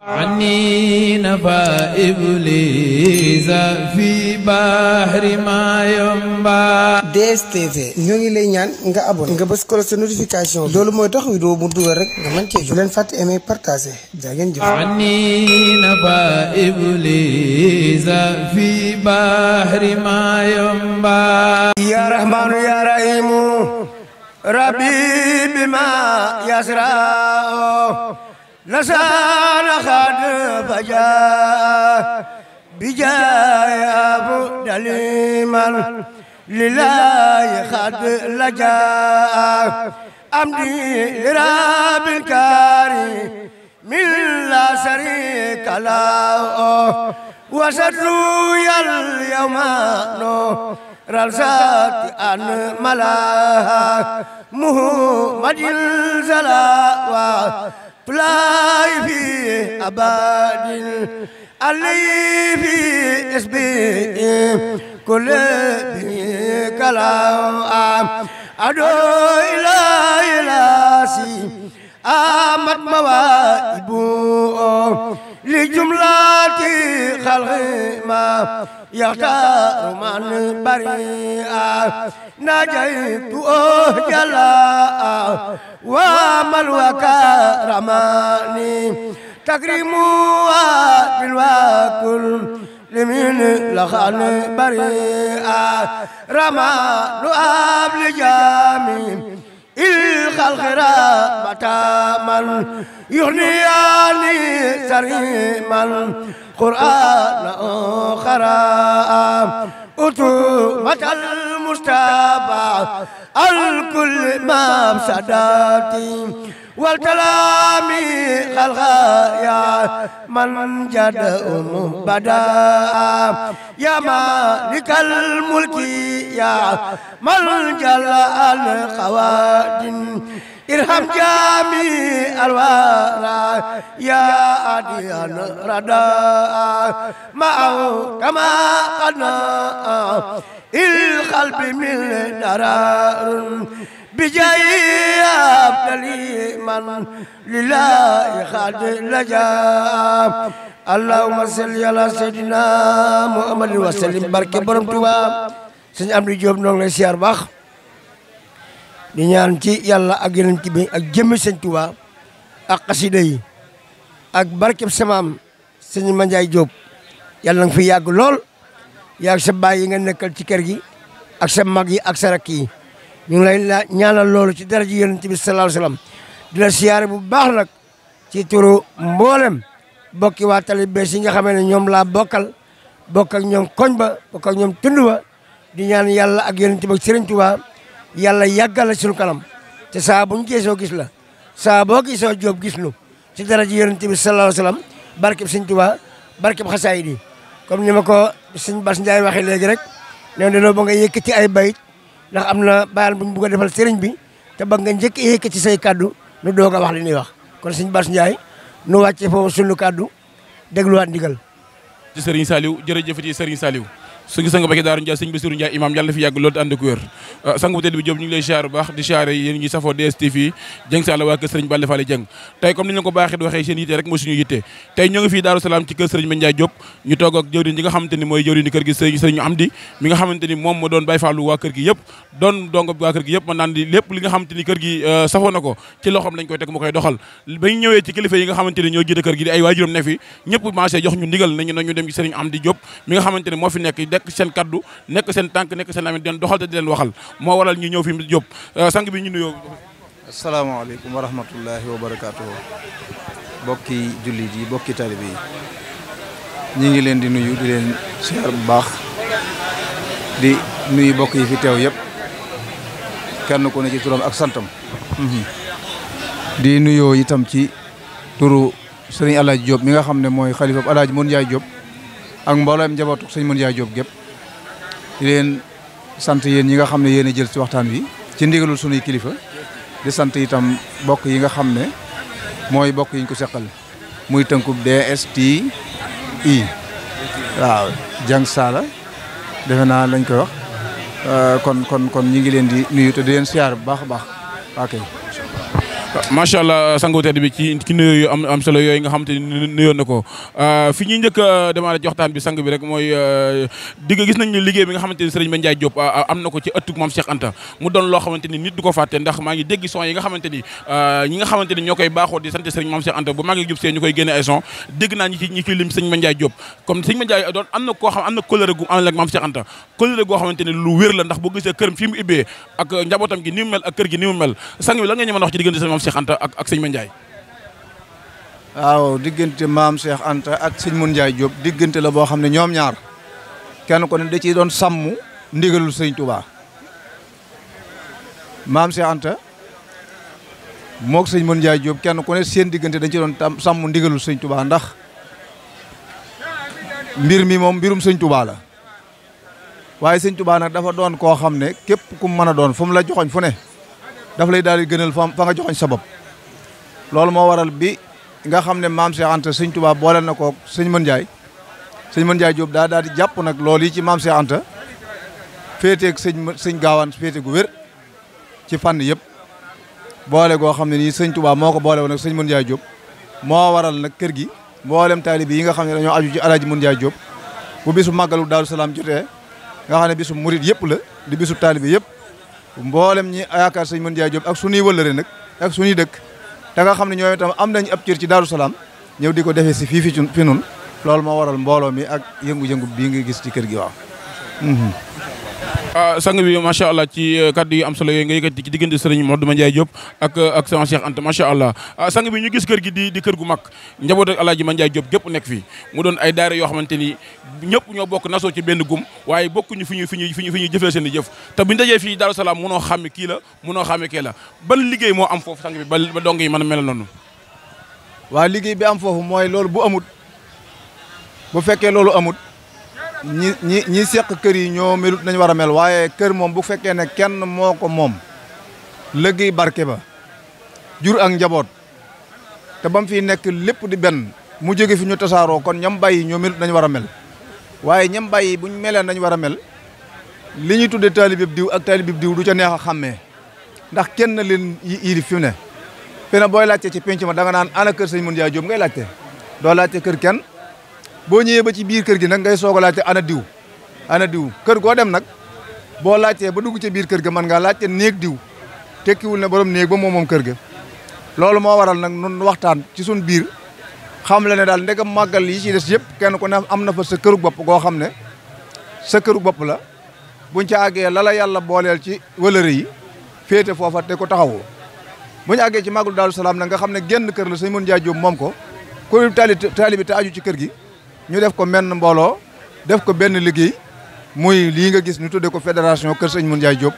عني نفى إبليس في بحر ما ينبع. DSTV ñoo ngi lay ñaan nga abonné nga bës ko sa notification loolu mooy tax vidéo mu dugal rek nga mën cee jot. bu leen fàtte aimer partager jaa ngeen jëf. عني نفى إبليس في بحر ما ينبع. يا رحمن يا رحيم ربي بما يسرا لسان خد فجاء بجاي أبو دليما لله خد لجاء أمدي لرب الكريم من لا شريك له وسروا اليوم نور رلسات أن ملا محمد صلوات بلاي في أباد علي في اسمي كل كلام أدو إلى سي أمد موائبو لجملة خلق ما يختار من بريئا نجيت جلاء ومن وكرماني تكريم بالوكل لمن لخان بريئا رمان أبل جامي الخلق رحمة من يغنياني سريما قرآن خرام أتومة المجتبى الكل مفسداتي والكلام خلقايا من جد بدا يا مالك الملك يا من جل القوادم ارحم جميع الورى يا أديان ردا معه كما قنا القلب من درار بجاي أبدلي من لله خاد لجا اللهم صل على سيدنا محمد وسلم barke borom Tuuba sëñ Amdi Jóob noo ngi lay siyaar baax di ñaan ci yàlla ak yonent bi ak jëmmi sëñ Tuuba ak xasida yi ak barkeb samaam sëñ Mandiaye Jóob yàlla nga fi yàgg lool yaa sa baay yi nga nekkal ci kër gi ak sa mag yi ak sa rakk yi ñu ngi lay ñaanal loolu ci dara ji yonent bi sallallahu alayhi wasallam di la siyaare bu baax nag ci turu mboolem bokki waa tali bees yi nga xamee ne ñoom laa bokkal bokk ak ñoom koñ ba bokk ak ñoom tund ba di ñaan yàlla ak yonent bi ak Sëriñ Tuubaa yàlla yàggal la suñu kanam te saa bu ñu geesoo gis la saa boo gisoo Jóob gis nu ci dara ji yonent bi sallallahu alayhi wasallam barkeb Sëriñ Tuubaa barkeb xasaayid yi comme ni ma ko sëñ Bass Ndiaye waxee léegi rek ne dañoo ba nga yëkkati ay bayit ndax am na bayal bu ñu bëgg a defal sëriñ bi te ba nga njëkk yëkkati say kaddu nu doog a wax li ñuy wax kon sëñ Bass Ndiaye nu wàccee foofu sunu kaddu dégluwaat ndigal. ci Serigne Saliou jërëjëfati Serigne Saliou suñu sang ba ki daaru Ndiaye sëñ Bassirou Ndiaye imam yàlla na fi yàgg loolu te ànd ak wér sang bu tedd bi Diop ñu ngi lay siyaar bu baax di siyaare yéen ñi safoo DSTV Dieng Sall waa kër Serigne Balla Fally Dieng tey comme ni ñu ko baaxee di waxee seen yitte rek mooy suñu yitte tey ñoo ngi fii Daaru Salaam ci kër Serigne Mandiaye Diop ñu toog ak jëwriñ yi nga xamante ni mooy jëwriñ kër gi Serigne Amdi mi nga xamante ni moom moo doon Baye Fallou waa kër gi yëpp doon dongo waa kër gi yëpp man naan di lépp li nga xamante ni kër gi safoo na ko ci loxoom lañ koy teg mu koy doxal bañ ñëwee ci kilifa yi nga xamante ni ñoo jiite kër gi di ay waajuram ne fi ñëpp marché jox ñu ndigal nañu dem ci Serigne Amdi Diop mi nga xamante ni moo fi nekk seen kaddu nekk seen tànk nekk seen amit den doxal te di leen waxal moo waral ñu ñëw fi mu Diop sang bi ñu nuyoo. asalaamaaleykum wa rahmatullahi wa barakaatuhu bokki jullit yi bokki talibe yi ñu ngi leen di nuyu di leen siyaar bu baax di nuyu bokk yi fi teew yëpp kenn ku ne ci turam ak santam di nuyoo itam ci turu sëriñ Alaaji Diop mi nga xam ne mooy xalifa Alaaji Mandiaye Diop ak mboolem njabootu sëñ Mandiaye Diop gépp di leen sant yéen ñi nga xam ne yéen a jël ci waxtaan wi ci ndigalul sunuy kilifa di sant itam bokk yi nga xam ne mooy bokk yi ñu ko seqal muy tënkub DSTI waaw Dieng Sall defe naa lañ koy wax kon ñi ngi leen di nuyu te di leen siyaar bu baax a baax ok macha allah sangu tedd bi ci nuyoo yu am solo yooyu nga xamante ni nuyoon na ko fi ñuy njëkk a démarré ci waxtaan bi sang bi rek mooy gis nañ ne liggéey bi nga xamante ni Serigne Mandiaye Diop am na ko ci ëttug Mame Cheikh Anta mu doon loo xamante ni nit du ko fàtte ndax maa ngi dégg son yi nga xamante ni ñi nga xamante ni ñoo koy baaxoo di sant Serigne Mame Cheikh Anta bu maa ngi jub see ñu koy génne ay son dégg naa ñi ci lim Serigne Mandiaye Diop comme Serigne Mandiaye doon am na koo xam am na kóllëre gu am ak Mame Cheikh Anta kóllëre goo xamante ni lu wér la ndax boo gisee këram fi mu ibbee ak njabootam gi ni mu mel ak kër gi ni mu mel sang bi la nga ñu mën a wax ci diggante Serigne Mame Cheikh Anta ak Serigne Mandiaye. waaw diggante Mame Cheikh Anta ak Serigne Mandiaye Diop diggante la boo xam ne ñoom ñaar kenn ko ne da ciy doon sàmm ndigalul Serigne Touba Mame Cheikh Anta moog Serigne Mandiaye Diop kenn ku ne seen diggante dañ ci doon sàmm ndigalul Serigne Touba ndax mbir mi moom mbirum Serigne Touba la waaye Serigne Touba nag dafa doon koo xam ne képp ku mën a doon fu mu la joxoñ fu ne daf lay daal di gënal fa nga joxoñ sa bopp loolu moo waral bi nga xam ne Mame Cheikh Anta Serigne Touba booleel na ko Serigne Mandiaye Diop daal di jàpp nag loolu yi ci Mame Cheikh Anta féeteeg sëñ Gaawaan féete gu wér ci fànn yëpp boole goo xam ne nii Serigne Touba moo ko boole woon nag Serigne Mandiaye Diop moo waral nag kër gi mboolem taalibe yi nga xam ne dañoo aju ci Alaaji Mandiaye Diop bu bisu màggalu Daaru Salaam jotee nga xam ne bisu murit yëpp la di bisu taalibe yëpp mboolem ñi yaakaar Serigne Mandiaye Diop ak suñuy wëllëre nag ak suñuy dëkk te nga xam ne ñoom itam am nañ ab cër ci Daaru Salaam ñëw di ko defee si fii fi nun loolu moo waral mbooloo mi ak yëngu-yëngu bii nga gis ci kër gi waaw. sang bi macha allah ci kaddu yu am solo yooyu nga yëkkati ci diggante Serigne Modou Mandiaye Diop ak sama Cheikh Anta macha allah sang bi ñu gis kër gi di kër gu mag njaboot ak Alaaji Mandiaye Diop gépp nekk fii mu doon ay daara yoo xamante ni ñëpp ñoo bokk nasoo ci benn gum waaye bokkuñu fi ñuy jëfee seen i jëf te buñu dajee fii Daaru Salaam munoo xàmme kii la munoo xàmme kii la ban liggéey moo am foofu sang bi ba dong yi mën a mel noonu. waa liggéey bi am foofu mooy loolu bu amut bu fekkee loolu amut ñi seq kër yi ñoo melut nañ war a mel waaye kër moom bu fekkee ne kenn moo ko moom liggéey barke ba jur ak njaboot te ba mu fiy nekk lépp di benn mu jóge fi ñu tasaaroo kon ñam bàyyi ñoo melut nañ war a mel waaye ñam bàyyi buñ melee nañ war a mel li ñuy tudde taalibeb diw ak taalibeb diw du ca neex a xàmmee ndax kenn leen yilif fi mu ne fi ne booy laajte ci penc ma da nga naan ana kër Serigne Mandiaye Diop ngay laajte doo laajte kër kenn boo ñëwee ba ci biir kër gi nag ngay soog a laajte ana diw kër goo dem nag boo laajtee ba dugg ci biir kër ga mën ngaa laajte néeg diw tekkiwul ne borom néeg ba moom kër ga loolu moo waral nag nun waxtaan ci suñ biir xam la ne daal ndegam màggal yi ci des yëpp kenn ku ne am na fa sa këru bopp goo xam ne sa këru bopp la buñ ci àggee la yàlla booleel ci wëlëre yi féete foofa te ko taxawoo buñu àggee ci màggalu Daaru Salaam nag nga xam ne genn kër la Serigne Mandiaye Diop moom ko ku taalibe te aju ci kër gi ñu def ko menn mbooloo def ko benn liggéey muy lii nga gis ñu tudde ko fédération kër Serigne Mandiaye Diop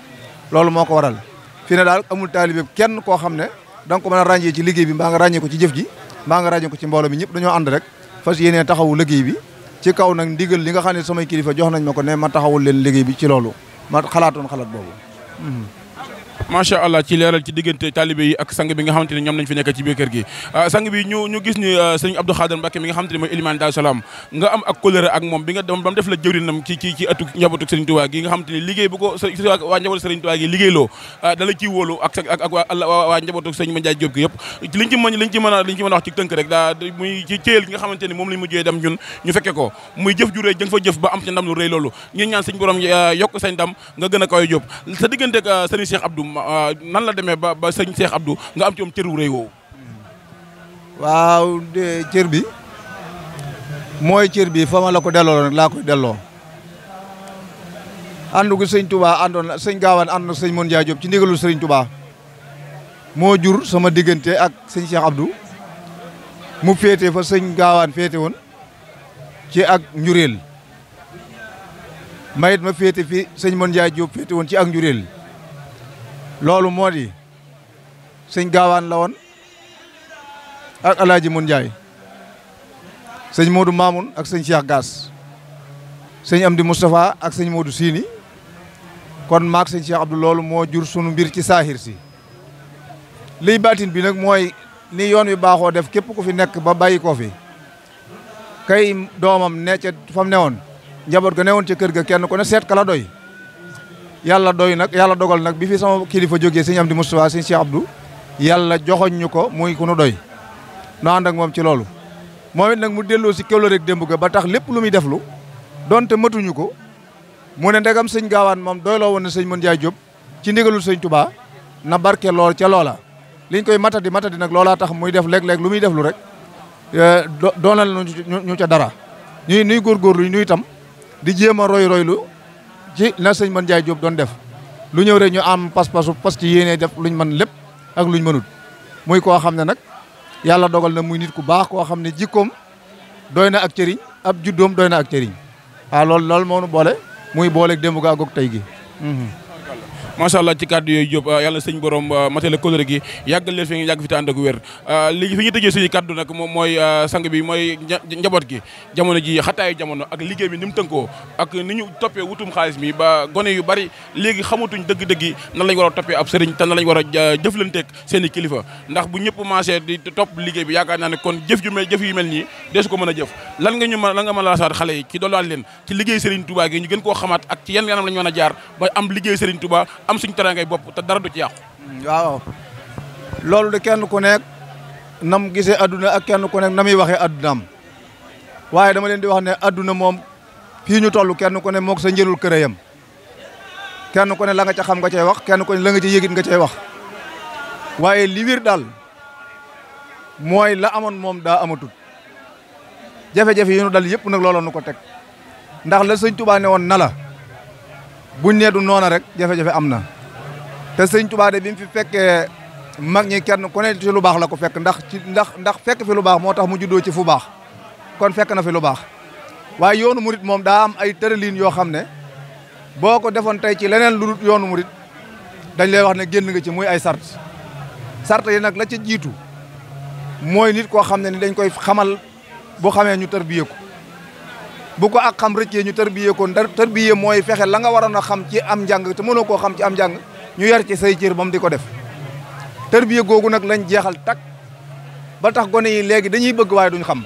loolu moo ko waral fi ne daal amul taalibe kenn koo xam ne da nga ko mën a ràññee ci liggéey bi mbaa nga ràññee ko ci jëf ji mbaa nga ràññee ko ci mbooloo bi ñëpp dañoo ànd rek fas yéenee taxawu liggéey bi ci kaw nag ndigal li nga xam ne samay kilifa jox nañ ma ko ne ma taxawul leen liggéey bi ci loolu ma xalaatoon xalaat boobu. macha allah ci leeral ci diggante talibé yi ak sang bi nga xamante ne ñoom nañ fi nekk ci biir kër gi sang bi ñu gis ni sëñ Abdou Khader Mbacke mi nga xamante ne mooy Ilimaan Daaru Salaam nga am ak kóllëre ak moom bi nga dem ba mu def la jëwrinam ci atu njabootu Serigne Touba gi nga xamante ne liggéey bu ko waa njabootu Serigne Touba gi liggéeyloo da la ciy wóolu ak waa njabootu Serigne Mandiaye Diop gi yëpp liñ ci mën a wax ci tënk rek daa muy ci céyal gi nga xamante ne moom lañ mujjee dem ñun ñu fekke ko muy jëf ju rëy jëng fa jëf ba am ci ndam lu rëy loolu ñu ñaan sëñ borom yokk sañ ndam nga gën a koy Diop sa diggante ak Serigne Cheikh Abdou nan la demee ba sëñ Cheikh Abdou nga am ci moom cër wu rëy woowu. waaw cër bi mooy cër bi fa ma la ko delloo nag laa koy delloo. ànd gu sëñ Touba àndoon sëñ Gaawaan ànd na sëñ Mandiaye Diop ci ndigalul sëriñ Touba moo jur sama diggante ak sëñ Cheikh Abdou mu féete fa sëñ Gaawaan féete woon ci ak njuréel mayit ma féete fi sëñ Mandiaye Diop féete woon ci ak njuréel. loolu moo di sëñ Gaawaan la woon ak Alaaji Mandiaye sëñ Modou Mamoun ak sëñ Cheikh Gass sëñ Amdi Moustapha ak sëñ Modou Sini kon maak sëñ Cheikh Abdou loolu moo jur sunu mbir ci saahir si liy baatin bi nag mooy ni yoon wi baaxoo def képp ku fi nekk ba bàyyi koo fi kay doomam ne ca fam ne woon njaboot ga ne woon ca kër ga kenn ku ne seet kala doy yàlla dogal nag bi fi sama kilifa jógee sëñ Amdi Moustapha sëñ Cheikh Abdou yàlla joxoñ ñu ko muy ku nu doy nu ànd ak moom ci loolu moom it nag mu delloo si kéwla rek démb ga ba tax lépp lu muy deflu donte matuñu ko mu ne ndegam sëñ gaawaan moom doyloo woon na sëñ Mën Njaay Jóob ci ndigalul sëñ Touba na barke lool ca loola liñ koy matadi nag loolaa tax muy def léeg-léeg lu muy deflu rek doonal ñu ca dara nuy góorgóorlu ñu itam di jéem a roylu ci na sëñ Mën Njaay Jóob doon def lu ñëw rek ñu am pas-pasu parce que yéene def luñ mën lépp ak luñ mënut muy koo xam ne nag yàlla dogal na muy nit ku baax koo xam ne jikkoom doy na ak cëriñ ab juddoom doy na ak cëriñ loolu moo nu boole muy booleeg démb ga ak tey gi. macha allah ci kàddu yooyu Diop yàlla sëñ borom matale kóllëre gi yàggal leen fi yàgg fi te ànd ak wér léegi fi ñu tëjee suñu kàddu nag moom mooy sang bi mooy njaboot gi jamono ji xataayu jamono ak liggéey bi ni mu tënkoo ak ni ñu toppee wutum xaalis mi ba gone yu bari léegi xamatuñ dëgg-dëgg nan lañ war a toppee ab sëriñ te nan lañ war a jëflanteeg seen i kilifa ndax bu ñëpp marché di topp liggéey bi yaakaar naa ne kon jëf yu mel nii deesu ko mën a jëf lan nga mën a laasaat xale yi ci doolwaat leen ci liggéey Serigne Touba gi ñu gën koo xamaat ak ci yan yanam lañ mën a jaar ba am liggéey Serigne Touba am suñu teraangay bopp te dara du ci yàqu. waaw loolu de kenn ku nekk nam gisee adduna ak kenn ku nekk na muy waxee addunaam waaye dama leen di wax ne adduna moom fii ñu toll kenn ku ne moog sa njëlul kër yam kenn ku ne la nga ca xam nga cay wax kenn ku ne la nga ca yëgit nga cay wax waaye li wér daal mooy la amoon moom daa amatut jafe-jafe yi ñu dal yëpp nag looloo nu ko teg ndax la sëñ Touba ne woon na la buñ nee du noona rek jafe-jafe am na te sëñ Touba de bi mu fi fekkee mag ñi kenn ku ne ci lu baax la ko fekk ndax fekk fi lu baax moo tax mu juddoo ci fu baax kon fekk na fi lu baax waaye yoonu murit moom daa am ay tërëliin yoo xam ne boo ko defoon tey ci leneen lu dul yoonu murit dañ lay wax ne génn nga ci muy ay sart yi nag la ca jiitu mooy nit koo xam ne ni dañ koy xamal bu xamee ñu tarbiyee ko bu ko ak xam rëccee ñu tarbiyee ko tarbiyee mooy fexe la nga waroon a xam ci am njàng te mënoo koo xam ci am njàng ñu yar ci say cër ba mu di ko def tarbiyee googu nag lañ jeexal tak ba tax gone yi léegi dañuy bëgg waaye duñ xam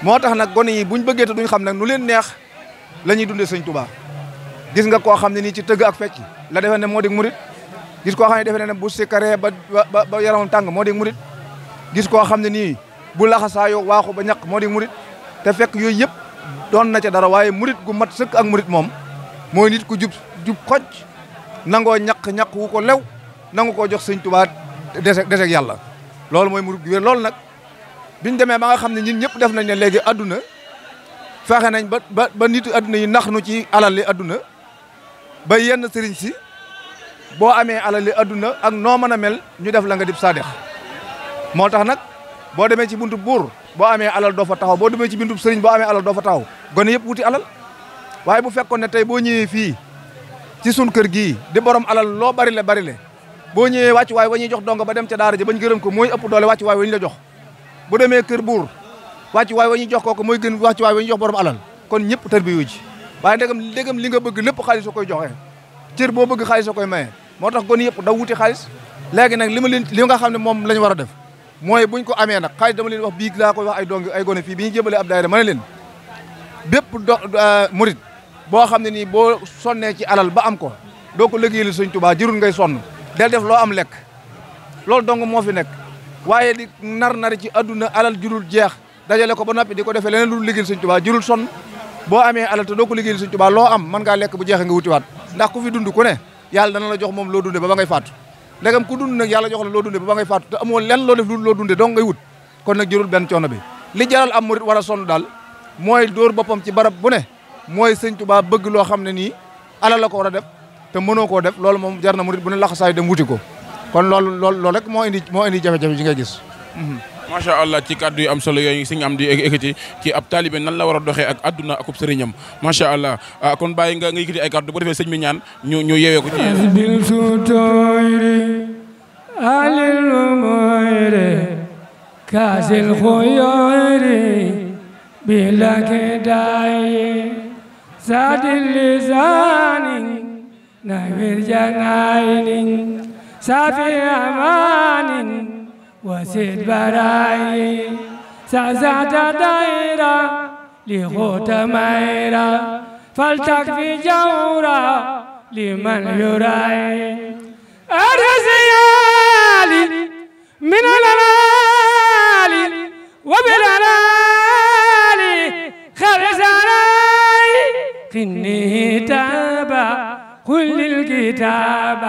moo tax nag gone yi buñ bëggee te duñ xam nag nu leen neex la ñuy dundee sëñ Touba gis nga koo xam ne nii ci tëgg ak fecc la defee ne moo di murit gis koo xam ne defe ne bu sikkaree ba yaramam tàng moo di murit gis koo xam ne nii bu laxasaayoo waaxu ba ñaq moo di murit te fekk yooyu yëpp doon na ca dara waaye murit gu mat sëkk ak murit moom mooy nit ku jub xoj nangoo ñaq wu ko lew nangu koo jox sëñ Touba deseg yàlla loolu mooy murit gu wér loolu nag biñ demee ba nga xam ne ñun ñëpp def nañ ne léegi adduna fexe nañ ba nit adduna yi nax nu ci alal li adduna ba yenn sëriñ si boo amee alal li adduna ak noo mën a mel ñu def la nga dib saadex moo tax nag boo demee ci buntu buur boo amee alal doo fa taxaw boo demee ci buntu sëriñ boo amee alal doo fa taxaw gone yëpp wuti alal waaye bu fekkoon ne tey boo ñëwee fii ci sun kër gii di borom alal loo bari le boo ñëwee wàccu waay wa ñuy jox donga ba dem ca daara ja bañ gërëm ko mooy ëpp doole wàccu waay wa ñu la jox bu demee kër buur wàccu waay wa ñuy jox kooku mooy gën wàccu waay wa ñuy jox borom alal kon ñëpp tarbiyu ji waaye ndegam li nga bëgg lépp xaalis a koy joxe cër boo bëgg xaalis a koy maye moo tax gone yëpp daw wuti xaalis léegi nag li nga xam ne moom la ñu war a def mooy buñ ko amee nag xaalis dama leen wax bii laa koy wax ay gone fii bi ñu jëbalee ab daayira ma ne leen bépp murit boo xam ne nii boo sonnee ci alal ba am ko doo ko liggéeyal sëñ Touba jërul ngay sonn del def loo am lekk loolu dong moo fi nekk waaye di nari ci adduna alal jurul jeex dajale ko ba noppi di ko defee leneen lu liggéeyal sëñ Touba jurul sonn boo amee alal te doo ko liggéeyal sëñ Touba loo am mën ngaa lekk bu jeexee nga wutiwaat ndax ku fi dund ku ne yàlla dana la jox moom loo dunde ba ngay faatu ndegam ku dund nag yàlla jox la loo dunde ba ngay faatu te amoo lenn loo def lu loo dunde donc ngay wut kon nag jërul benn coono bi li jaral am murit war a sonn daal mooy dóor boppam ci barab bu ne mooy sëñ Touba bëgg loo xam ne nii alal la ko war a def te mënoo koo def loolu moom jar na murit bu ne laxasaay dem wuti ko kon loolu rek moo indi jafe-jafe ji ngay gis. macha allah ci kàddu yu am solo yooyu si nga am di ekkati ci ab taalibe nan la war a doxee ak adduna akub sëriñam macha allah kon bàyyi nga yëkkati ay kàddu bu defee sëñ bi ñaan ñu yeewee ko ci bil sutoyri alil moyre kasil khoyri bilake daye sadil lisani nawir janainin safi amanin وسيد براي سازات دايرة لخوت مايرة فلتكفي جورة لمن يراي أرزيال من الألال وبالألال خرزاني قني تابا كل الكتاب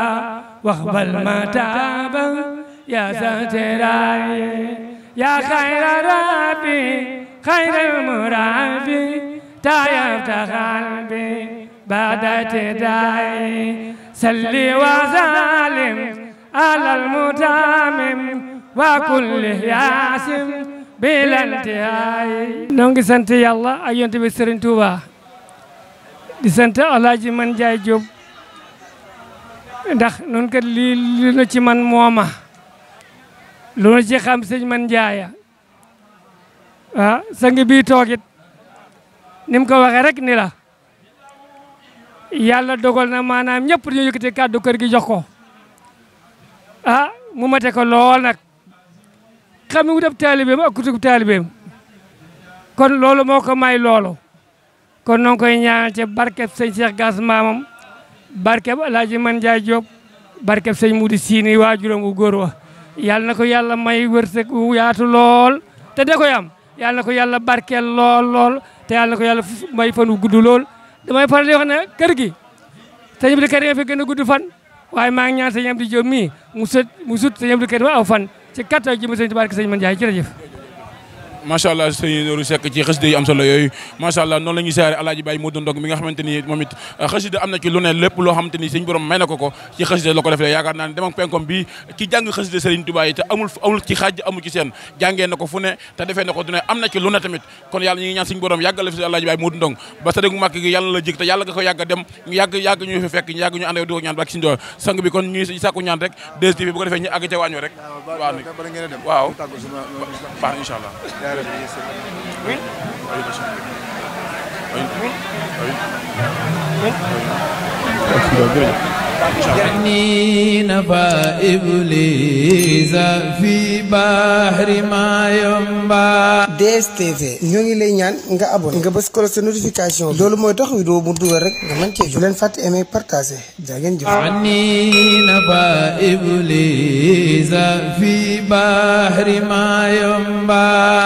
واقبل ما تابا يا ساتراي يا خير ربي خير المرابي تايبت قلبي بعد تداي سلي وسلم على المتامم وكل ياسم بلا انتهاء نونغي سانت يالله ايونت بي سيرن توبا di sant Alaaji Man Njaay Jóob ndax nun kat li nu ci man mooma lu nu ci xam sëñ Man Njaaya sang bii toogit ni mu ko waxee rek ni la yàlla dogal na maanaam ñëpp dañu yëkkati kàddu kër gi jox ko mu mate ko lool nag xam ni wutab taalibeem ak kutub taalibeem kon loolu moo ko may loolu kon noo ngi koy ñaanal ci barkeb sëñ Cheikh Gass maamam barkeb Alaaji Man Njaay Jóob barkeb sëñ Mudi Siini waajuram wu góor wa yàlla na ko yàlla may wërsëg wu yaatu lool te da koy am yàlla na ko yàlla barkeel lool te yàlla na ko yàlla may fan wu gudd lool damay faral di wax ne kër gi sëñ Abdou Karim fi gën a gudd fan waaye maa ngi ñaan sëñ Abdou Jóob mii mu sut sëñ Abdou Karim aw fan ci kattan ji ma sëñ barke sëñ Man Njaay jërëjëf macha allah sëñ Nooru Seck ci xasida yi am solo yooyu macha allah noonu la ñuy siyaare Alaaji Baye Modou Ndong mi nga xamante ni moom it xasida am na ci lu ne lépp loo xamante ni suñ borom may na ko ci xasida la ko defee yaakaar naa ne dem ak penkom bi ci jàng xasida Serigne Touba yi te amul ci xaaj amul ci seen jàngee na ko fu ne te defee na ko du ne am na ci lu ne tamit kon yàlla ñu ngi ñaan suñ borom yàggal la fi Alaaji Baye Modou Ndong ba sa dégg màkk gi yàlla la jik te yàlla nga ko yàgg dem ñu yàgg ñu fi fekk ñu yàgg ñu ànd di ko ñaan bak suñu dool sang bi kon ñuy sàkku ñaan rek 2STV bu ko defee ñu àgg ca waañu rek waaw baax incha allah oui. يعني نفى إبليس في بحر ما ينبع DSTV ñoo ngi lay ñaan nga abonné nga bës ko sa notification loolu mooy tax vidéo mu dugal rek nga mën cee jot leen fàtte aimer partager jaa ngeen jëf يعني نفى إبليس في بحر ما ينبع